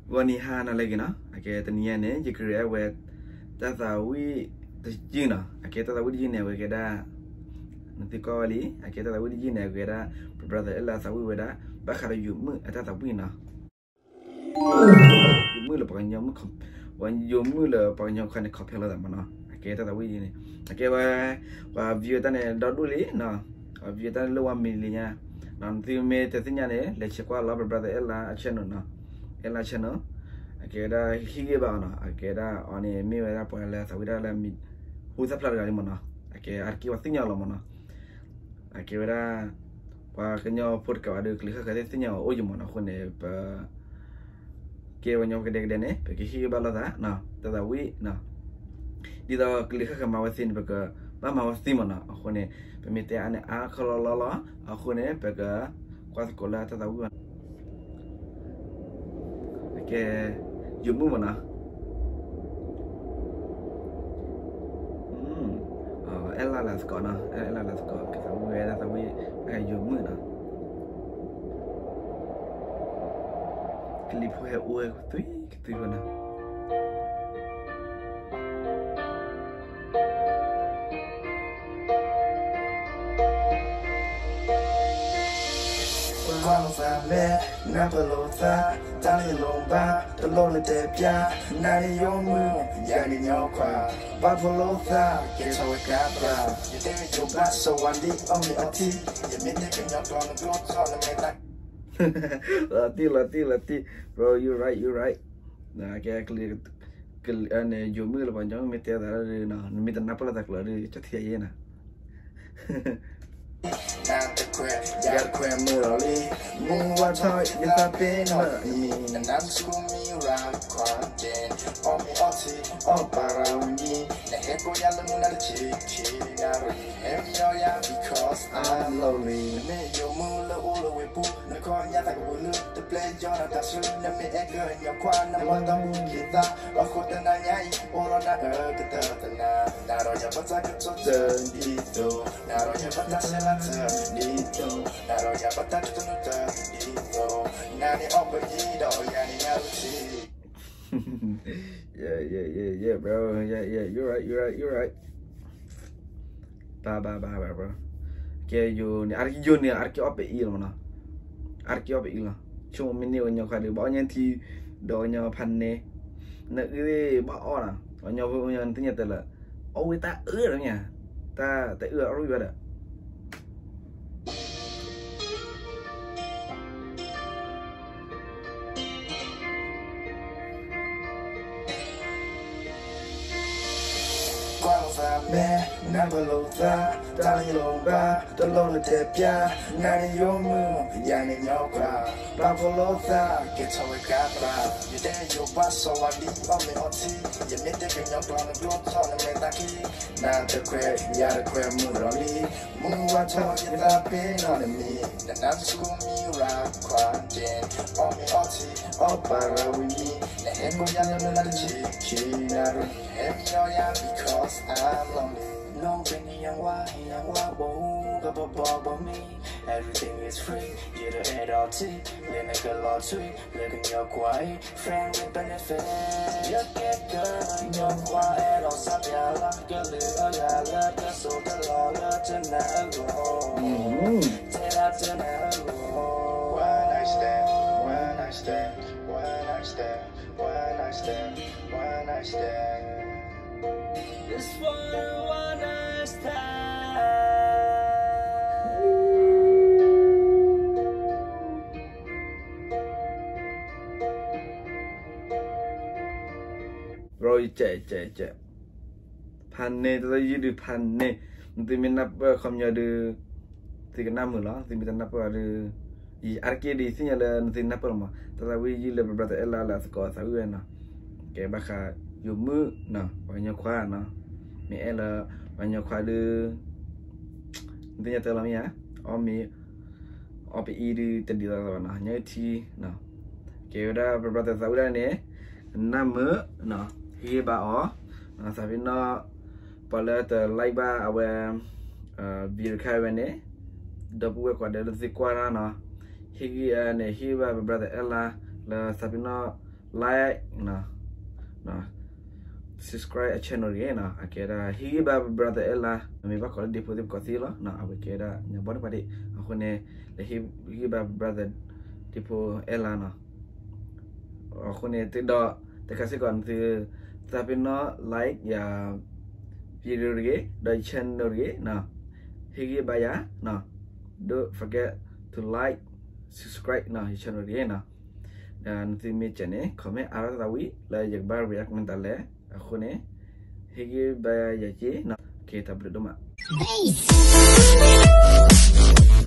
ဂီၤနံၤဟါနၤလၢအဂ့ၤနီၤ, အကဲတနံၤညါန့ၣ် ယကရဲၣ်အဝဲ တၢ်သးဝံၣ်တယုၢ်နီၤ, အကဲတၢ်သးဝံၣ်တယုၢ်န့ၣ် အဝဲကဲဒၣ် နသုကွၢ်ဝဲလံ, အကဲတၢ်သးဝံၣ်တယုၢ်န့ၣ် အကဲဒၣ် ပ brother အလၢအသးဝံၣ်ဝဲဒၣ် ဘၣ်ဃးဒီးယိၤမုၣ်အတၢ်သးဝံၣ်နီၤ ယိၤမုၣ်လၢပှၤကညီမုၣ် ယိၤမုၣ်လၢပှၤကညီခွါန့ၣ် ခီဖျိလိာ်သးမနီၤ, အကဲတၢ်သးဝံၣ်ယုၢ်န့ၣ် အကဲဝဲ ပှၤ view တၢ်န့ၣ် ဒီဒူၣ်လံနီၤ, ပှၤ view တၢ်န့ၣ်လၢ one million ညါ, နသုမ့ၢ်တသ့ၣ်ညါန့ၣ် လဲၤဆဲးကွၢ်လီၤ ပ brother အလၢအ channel နီၤ, အလၢအ channel, အကဲဝဲဒၣ်ဟ့ၣ်ဂံၢ်ဘါအီၤနီၤ, အကဲဒၣ်အီၤန့ၣ် မ့ၢ်ဝဲဒၣ်ပှၤလၢသးဝံၣ်တၢ်လၢ ဟူသၣ်ဖျါတဂၤလံမနီၤ, အကဲအါတက့ၢ်ပှၤသ့ၣ်ညါလီၤမနီၤ အကဲဝဲဒၣ် ပှၤကညီဖိတကးဘၣ်ဒီး ကလုာ်ဃၣ်ဃၢၤသ့ၣ်ညါအီၤအိၣ်ယမးနီၤ, အဃိန့ၣ် ပ ကဲပှၤကညီဖိကဒဲကဒဲန့ၣ် ပကဟ့ၣ်ဂံၢ်ဘါလိာ်သး တၢ်သးဝံၣ် ဒ်သိးကလုာ်ဃၣ်ဃၢၤမၤဝဲသ့န့ၣ် ပကဘၣ်မၤဝဲသ့မးနီၤ, အဃိန့ၣ် ပမ့ၢ်တဲအါန့ၣ်အါခီလီၤလီၤလီၤ, အဃိန့ၣ် ပကကွၢ်သကိးလၢတၢ်သးဝံၣ်ဘၣ် အကဲ ယိၤမုၣ်မနီၤ, အဲလၣ်လၢသကိးနီၤ, အဲလၣ်လၢသကိး ကသးဝံၣ်ဝဲဒၣ်သးဝံၣ် ယိၤမုၣ်နီၤ, ကလံၤဖိဟဲအိၣ်ဝဲကသွံကသွံဝဲနီၤ ကွၢ်လိာ်သးမဲာ်, နၢ်ပၢၢ်လိာ်သး, တၢ်လၢယလိၤဘၣ်, တလိၣ်လၢတဲပျး, နၤန့ၣ်ယိၤမုၣ်, ယၤန့ၣ်ကညီခွါ, ဘၣ်ဖိလိာ်သး, ကဲထီၣ်ဝဲကါပြး, ယတဲယိၤဘၣ် စီၤဝါလံ အီၣ်မ့ၤအီထံ, ယမ့ၢ်တဲကညီကျိာ် နကျိာ်ထီၣ် နမဲာ်သၣ် လီၤတံၢ် လီၤတံၢ် လီၤတံၢ် bro, you right, you right, ကဲ ကဲ ယိၤမုၣ်လၢပှၤကညီမ့ၢ်တဲသးဒီး နမ့ၢ်တနၢ်ပၢၢ်လၢတၢ်ကျိာ်ဒီး ကၠီထံအယဲနၤ နတခွဲး ယတခွဲးမုာ်လီၤလံ, မုၢ်ဝါထီၣ် ယသးပ့ၤနီၣ်နမံၤ, နနါမုၣ်စကူမံရၤခွါဒဲး, အီၣ်မ့ၤအီထံ အီၣ်ပၤရၤဝံၤမံ, နဟဲကိးယၤလၢမုၢ်နၤတဆံးဆံးနၣ်ရံၣ်, ဟဲမံအီယၤ because I'm lonely, နမ့ၢ်ယိၤမုၣ်လၢအိၣ်လၢဝ့ၢ်ပူၤ, နခီၣ်ညါသးကပူၤလၢ တပျဲယီၤနတၢ်ဆၢ, နမ့ၢ်အဲၣ်ကညီခွါ နမၤတၢ်မူက့ၤသး, အဃိတနၤညါအံၤ အိၣ်ဒီးနၤအၢကတၢၢ်တနၤ, နၤဒီးယၤဘၣ်တၢ်ကတိၤတၢ်ဒ်သိး, နၤဒီးယၤဘၣ်တၢ်ဆဲးလၤတၢ်ဒ်သိး, နၤဒီးယၤဘၣ်တၢ်ကတိၤတၢ်ဒ်သိး, နၤန့ၣ်အီၣ်ပအံၤဒီး ယၤန့ၣ်ယၤရူၢ်ထံ Yeah, yeah, yeah, yeah, bro. Yeah, yeah, you're right, you're right, you're right. ဘၣ် ဘၣ် ဘၣ် ဘၣ် bro. ကဲ ယိၤန့ၣ် အါတက့ၢ် ယိၤန့ၣ် အါတက့ၢ်အီၣ်ပအံၤလီၤမနီၤ. အါတက့ၢ်အီၣ်ပအံၤလီၤ. ဆိကမိၣ်မ့ၢ်န့ၢ်ဝဲကညီခွါဒီး ဘၣ်အီၣ်ညၣ်ထံ ဒီးကညီဖးန့ၣ် နအုၣ်သ့ၣ်ဘၣ်အီၣ်နီၤ. ကညီဖိကညီနသ့ၣ်ညါတၢ်လၢ အီၣ်ဝဲတၢ်အၢလီၤမ့ၢ်ဧါ. တၢ်တအုၣ်အီၣ်ဝဲဒီး ကွၢ်လိာ်သးမဲာ်, နၢ်ပၢၢ်လိာ်သး, တၢ်လၢယလိၤဘၣ်, တလိၣ်လၢတဲပျး, နၤန့ၣ်ယိၤမုၣ်, ယၤန့ၣ်ညီခွါ, ဘၣ်ဖိလိာ်သး, ကဲထီၣ်ဝဲကါပြး, ယတဲယိၤဘၣ်စီၤဝါလံ အီၣ်မ့ၤအီထံ, ယမ့ၢ်တဲကညီကျိာ် နကျိာ်ထီၣ်နမဲာ်သၣ်ခံ, နၤတခွဲး ယၤတခွဲးမုာ်လီၤလံ, မုၢ်ဝါထီၣ်ယသးပ့ၤနီၣ်နမံၤ, နနါမုၣ်စကူမံရၤခွါဒဲး, အီၣ်မ့ၤအီထံ, အီၣ်ပၤရၤဝံၤမံၤ, နဟဲကိးယၤလၢမုၢ်နၤတဆံးဆံးနၣ်ရံၣ်, ဟဲမံအီယၤ because I'm lonely. No, Benny ယဝါ ယဝါ ဘီဟူ ကဘီဘီဘီမံ, everything is free, ယတအဲၣ်ဒိးထံ, လၢနကလီၤထွံ, လၢကညီခွါအံၤ, friend with benefit, ယကဲကညီခွါ အဲၣ်ဒိးစးပျးလၢ ကလုာ်အဂၤလၢ တစိၢ်တလီၤလၢတနၤအဂီၢ်, တဲဒၣ်တနၤအဂီၢ်, one night stand, one night stand, one night stand, one night stand, one night stand. Just for a one night stand. Bro, ယကဲ ကဲ ကဲ ဖးန့ၢ် တၢ်သးဝံၣ်ယုၢ်ဒုးဖးန့ၢ်, နသုမ့ၢ်နၢ်ပၢၢ်ခီပညီဒုး သုကနၢ်မုာ်လီၤ, သုမ့ၢ်တနၢ်ပၢၢ်ဒီး ယအါတက့ၢ်ဒုးသ့ၣ်ညါလၢနသုနၢ်ပၢၢ်လီၤမး, တၢ်သးဝံၣ်ယုၢ်လၢ ပ brother အဲၣ်လါလၢအသကိးသးဝံၣ်ဝဲနီၤ, ကဲဘၣ်ဃးယိၤမုၣ်နီၤ, ပှၤကညီခွါနီၤ, မ့ၢ်အဲၣ်လၢ ပှၤကညီခွါဒုး နသ့ၣ်ညါတၢ်လီၤမ့ၢ်ဧါ, အီၣ်မ့ၤ အီၣ်ပအံၤဒုးတဒ်သိးသိးဘၣ်နီၤ, ညၣ်အုၣ်ထံနီၤ, ကဲဝဲဒၣ် ပ brother သးဝံၣ်ဒၣ်န့ၣ် နၢ်မုာ်နီၤ, ဟ့ၣ်ဂံၢ်ဘါအီၤ, သးပ့ၤနီၣ် ပှၤလၢတ like ဘၣ်အဝဲ video တခါဝဲန့ၣ်, ဒီပုၢ်ဝဲၢ်ကိးဂၤဒဲးလၢသုကွၢ်တၢ်နီၤ, ဟ့ၣ်ဂံၢ်န့ၣ် ဟ့ၣ်ဘၣ် ပ brother အဲၣ်လါ လၢသးပ့ၤနီၣ် subscribe အ channel တဂ့ၤနီၤ. အကဲဒၣ် ဟ့ၣ်ဂံၢ်ဘါ brother Ella မ့ၢ်ဘၣ်ကိးလၢ ဒ့ဖိသ့ၣ် ပကိးသ့လီၤ. အဝဲကဲဒၣ် ညါဘီတပၤဒ့ၣ် အဃိန့ၣ် လဲၤဟ့ၣ်ဂံၢ်ဘါ brother ဒ့ဖိ Ella နီၤ. အဃိန့ၣ် သုဒီး တခါစ့ၢ်ကီး နသု သးပ့ၤနီၣ် like ယၤ video တဂ့ၤ, ဒီးယ channel တဂ့ၤနီၤ. ဟ့ၣ်ဂံၢ်ဘါယၤနီၤ. Don't forget to like, subscribe နီၤ, ယ channel တဂ့ၤနီၤ. ဒီးနသုမ့ၢ်စံးန့ၣ် comment အါထီၣ်သးဝံၤ လၢယကဘၣ် react မ့ၢ်တၢ်လဲၣ်. အဃိန့ၣ် ဟ့ၣ်ဂံၢ်ဘါယၤက့နီၤ. ကဲ တၢ်ဘျုးဒိၣ်မး.